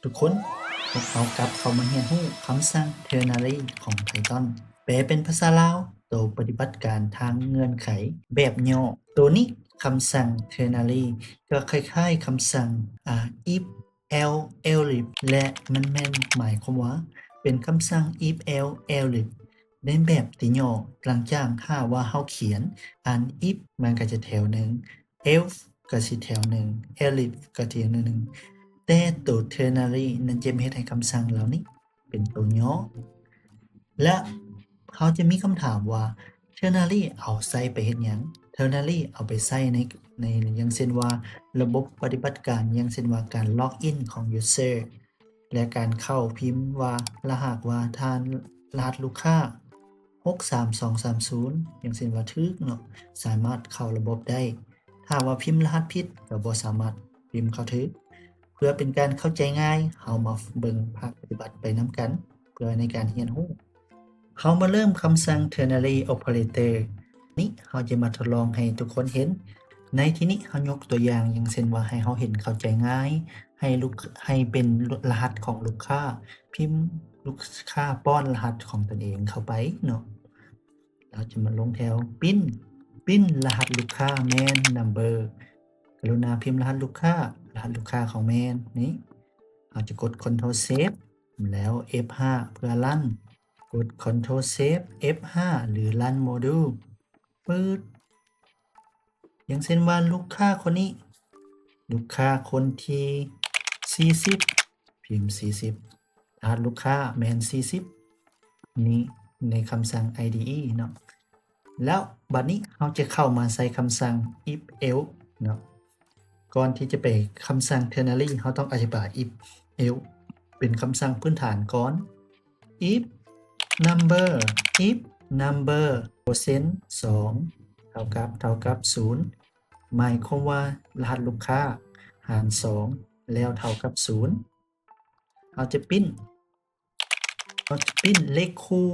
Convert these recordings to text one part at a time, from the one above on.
ທຸກຄົນ, ພວກເຮົາກັບເຂົ້າມາຮຽນຮູ້ຄຳສັ່ງ ternary ຂອງ Python ແປເປັນພາສາລາວ, ໂຕປະຕິບັດການທາງເງື່ອນໄຂແບບຫຍໍ້. ໂຕນີ້, ຄຳສັ່ງ ternary ກໍຄ້າຍໆຄຳສັ່ງ ອາ if, else, else if ແລະ ມັນແມ່ນໝາຍຄວາມວ່າເປັນຄຳສັ່ງ if, else, else if ໃນແບບທີ່ຫຍໍ້. ຫຼັງຈາກຖ້າວ່າເຮົາຂຽນອັນ if ມັນກໍຈະແຖວໜຶ່ງ, else ກໍຊິແຖວໜຶ່ງ, else if ກໍແຖວໜຶ່ງ, ແຕ່ໂຕ ternary ນັ້ນຈະເຮັດໃຫ້ຄຳສັ່ງເຫຼົ່ານີ້ເປັນໂຕຫຍໍ້. ແລະ ເຮົາຈະມີຄຳຖາມວ່າ ternary ເອົາໃຊ້ໄປເຮັດຫຍັງ? ternary ເອົາໄປໃຊ້ໃນ ໃນ ຢ່າງເຊັ່ນວ່າ ລະບົບປະຕິບັດການ, ຢ່າງເຊັ່ນວ່າ ການ log in ຂອງ user ແລະ ການເຂົ້າພິມວ່າ ລະຫາກວ່າທ່ານ ລະຫັດລູກຄ້າ ຫົກສາມສອງສາມສູນ ຢ່າງເຊັ່ນວ່າຖືກເນາະ, ສາມາດເຂົ້າລະບົບໄດ້. ຖ້າວ່າພິມລະຫັດຜິດກໍບໍ່ສາມາດພິມເຂົ້າຖືກ. ເພື່ອເປັນການເຂົ້າໃຈງ່າຍ, ເຮົາມາເບິ່ງພາກປະຕິບັດໄປນຳກັນ ເພື່ອໃນການຮຽນຮູ້. ເຮົາມາເລີ່ມຄຳສັ່ງ ternary operator ນີ້, ເຮົາຈະມາທົດລອງໃຫ້ທຸກຄົນເຫັນ. ໃນທີ່ນີ້ເຮົາຍົກຕົວຢ່າງ, ຢ່າງເຊັ່ນວ່າໃຫ້ເຮົາເຫັນເຂົ້າໃຈງ່າຍ, ໃຫ້ລູກ, ໃຫ້ເປັນລະຫັດຂອງລູກຄ້າ, ພິມລູກຄ້າປ້ອນລະຫັດຂອງຕົນເອງເຂົ້າໄປເນາະ. ເຮົາຈະມາລົງແຖວ print, print ລະຫັດລູກຄ້າແມ່ນ number. ກະລຸນາພິມລະຫັດລູກຄ້າ, ລະຫັດລູກຄ້າຂອງແມ່ນນີ້. ເຮົາຈະກົດ Ctrl Save ແລ້ວ F ຫ້າ ເພື່ອ run. ກົດ Ctrl Save F ຫ້າ ຫຼື run module ປຶດ. ຢ່າງເຊັ່ນວ່າລູກຄ້າຄົນນີ້, ລູກຄ້າຄົນທີສີ່ສິບ, ພິມສີ່ສິບ, ລະຫັດລູກຄ້າແມ່ນສີ່ສິບ ນີ້ໃນຄຳສັ່ງ IDE ເນາະ. ແລ້ວບັດນີ້ເຮົາຈະເຂົ້າມາໃສ່ຄຳສັ່ງ if else ເນາະ. ກ່ອນທີ່ຈະໄປຄຳສັ່ງ ternary ເຮົາຕ້ອງອະທິບາຍ if else ເປັນຄຳສັ່ງພື້ນຖານກ່ອນ. if number, if number ເປີເຊັນສອງ ເທົ່າກັບ ເທົ່າກັບສູນ ໝາຍຄວາມວ່າລະຫັດລູກຄ້າຫານສອງ ແລ້ວເທົ່າກັບສູນ. ເຮົາຈະ print, ເຮົາຈະ print ເລກຄູ່,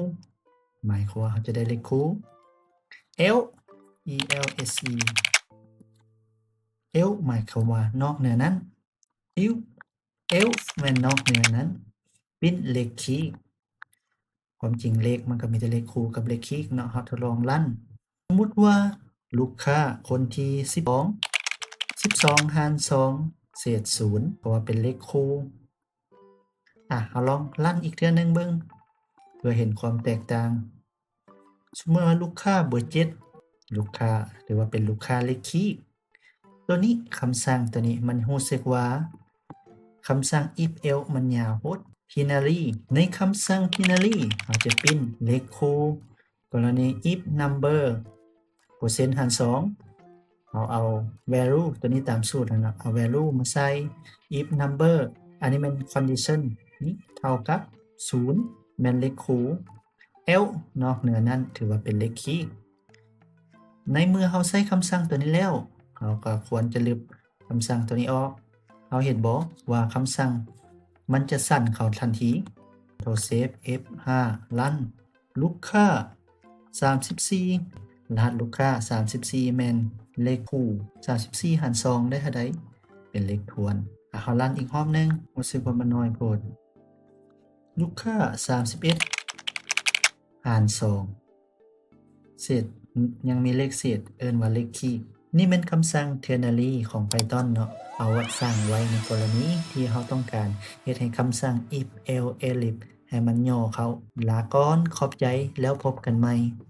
ໝາຍຄວາມວ່າເຮົາຈະໄດ້ເລກຄູ່. else, E L S E, else ໝາຍຄວາມວ່ານອກເໜືອນັ້ນ. if, else ແມ່ນນອກເໜືອນັ້ນ. print ເລກຄີກ. ຄວາມຈິງເລກມັນກໍມີແຕ່ເລກຄູ່ກັບເລກຄີກເນາະ. ເຮົາທົດລອງ run. ສົມມຸດວ່າລູກຄ້າຄົນທີສິບສອງ, ສິບສອງຫານສອງ ເສດສູນ ເພາະວ່າເປັນເລກຄູ່. ອາ ເຮົາລອງ run ອີກເທື່ອໜຶ່ງເບິ່ງ ເພື່ອເຫັນຄວາມແຕກຕ່າງ. ສົມມຸດວ່າລູກຄ້າເບີເຈັດ, ລູກຄ້າ ຫຼືວ່າເປັນລູກຄ້າເລກຄີກ. ໂຕນີ້, ຄຳສັ່ງໂຕນີ້ມັນຮູ້ສຶກວ່າຄຳສັ່ງ if else ມັນຍາວໂພດ. ternary, ໃນຄຳສັ່ງ ternary ເຮົາຈະ print ເລກຄູ່. ກໍລະນີ if number ເປີເຊັນຫານສອງ ເຮົາເອົາ value ໂຕນີ້ຕາມສູດຫັ້ນນະ, ເອົາ value ມາໃສ່ if number ອັນນີ້ແມ່ນ condition ນີ້ເທົ່າກັບສູນ ແມ່ນເລກຄູ່. else ນອກເໜືອນັ້ນຖືວ່າເປັນເລກຄີກ. ໃນເມື່ອເຮົາໃຊ້ຄຳສັ່ງໂຕນີ້ແລ້ວ, ເຮົາກໍຄວນຈະລຶບຄຳສັ່ງໂຕນີ້ອອກ. ເຮົາເຫັນບໍ່ວ່າຄຳສັ່ງມັນຈະສັ່ນເຂົ້າທັນທີ? Ctrl Save F ຫ້າ Run. ລູກຄ້າສາມສິບສີ່, ລະຫັດລູກຄ້າສາມສິບສີ່ແມ່ນເລກຄູ່, ສາມສິບສີ່ຫານສອງໄດ້ເທົ່າໃດ? ເປັນເລກຖ້ວນ. ອາ ເຮົາ Run ອີກຮອບໜຶ່ງ, ຮູ້ສຶກວ່າມັນໜ້ອຍໂພດ. ລູກຄ້າສາມສິບເອັດຫານສອງ ເສດ ຍັງມີເລກເສດ, ເອີ້ນວ່າເລກຄີກ. ນີ້ແມ່ນຄຳສັ່ງ ternary ຂອງ Python ເນາະ, ເອົາໄວ້ສ້າງໄວ້ໃນກໍລະນີທີ່ເຮົາຕ້ອງການເຮັດໃຫ້ຄຳສັ່ງ if else else if ໃຫ້ມັນຫຍໍ້ເຂົ້າ. ລາກ່ອນ, ຂອບໃຈ, ແລ້ວພົບກັນໃໝ່.